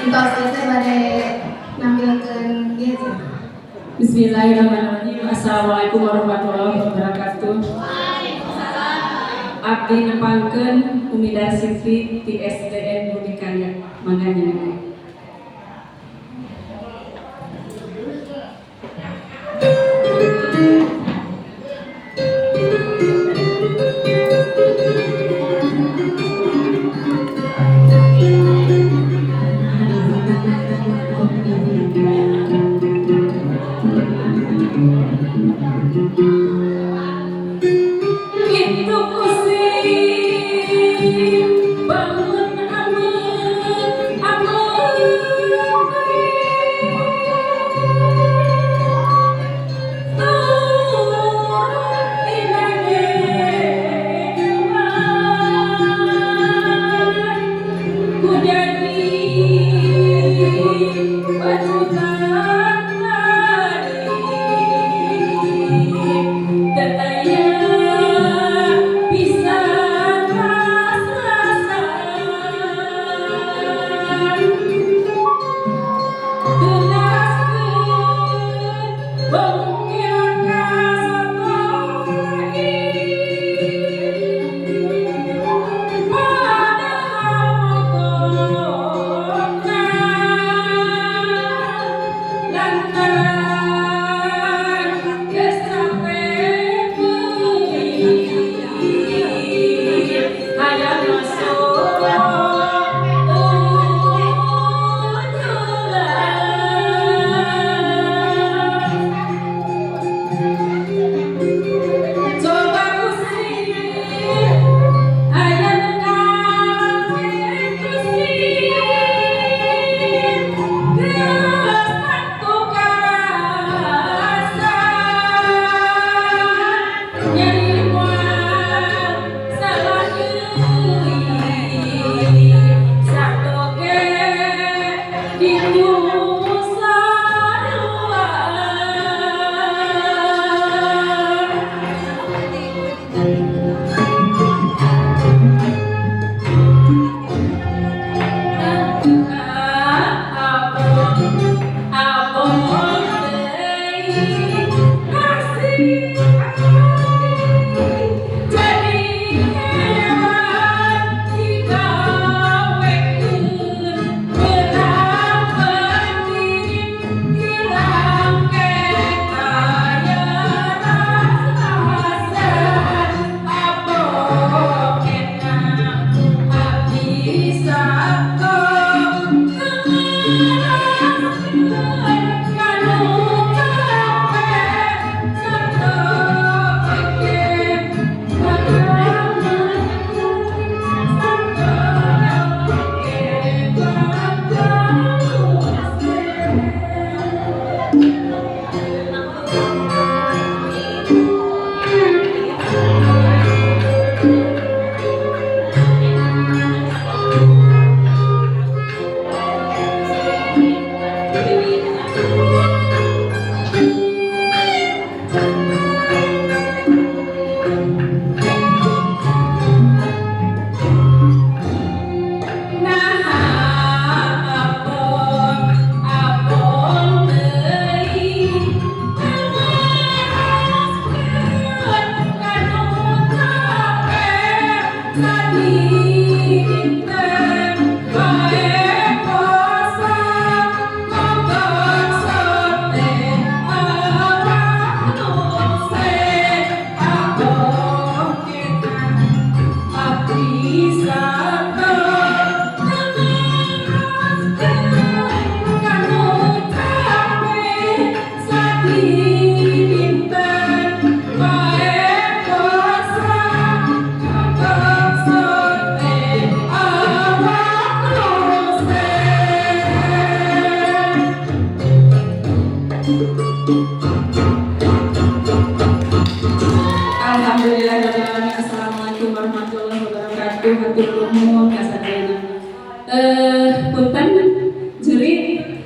Entos, ieu teh bade nampilkeun ieu teh. Bismillahirrahmanirrahim. Assalamualaikum warahmatullahi wabarakatuh. Abdi nepangkeun Umi Darsiti ti SDN Bumi Karya. Mangga nyanyi. Itu usir bangun amun amun turun tina dewan ku jadi bacutan lari teu aya bisa ras-rasan Tunaskeun bongkil ka soto padahal mogokna lantaran geus capek beuki hayang masuk ujulan. Coba usir aya nu kitu sih geus tantu karasa nyeri moal salah deui satoge kitu sarua. Abong deui kasih jadi hewan digawekeun beurang peuting dilangkek aya ras-rasan abong enak abdi sato teu ngaraskeun kanu capek sato ge sato ge bakal. Nah, abong abong deui ngaraskeun kanu capek sadinten bae poso mogok sote awak rungsek abong enak abdi sato teu ngaraskeun kanu capek sadinten bae poso mogok sote awak rungsek. Alhamdulillahirabbil alamin. Assalamualaikum warahmatullahi wabarakatuh. Hatur nuhun.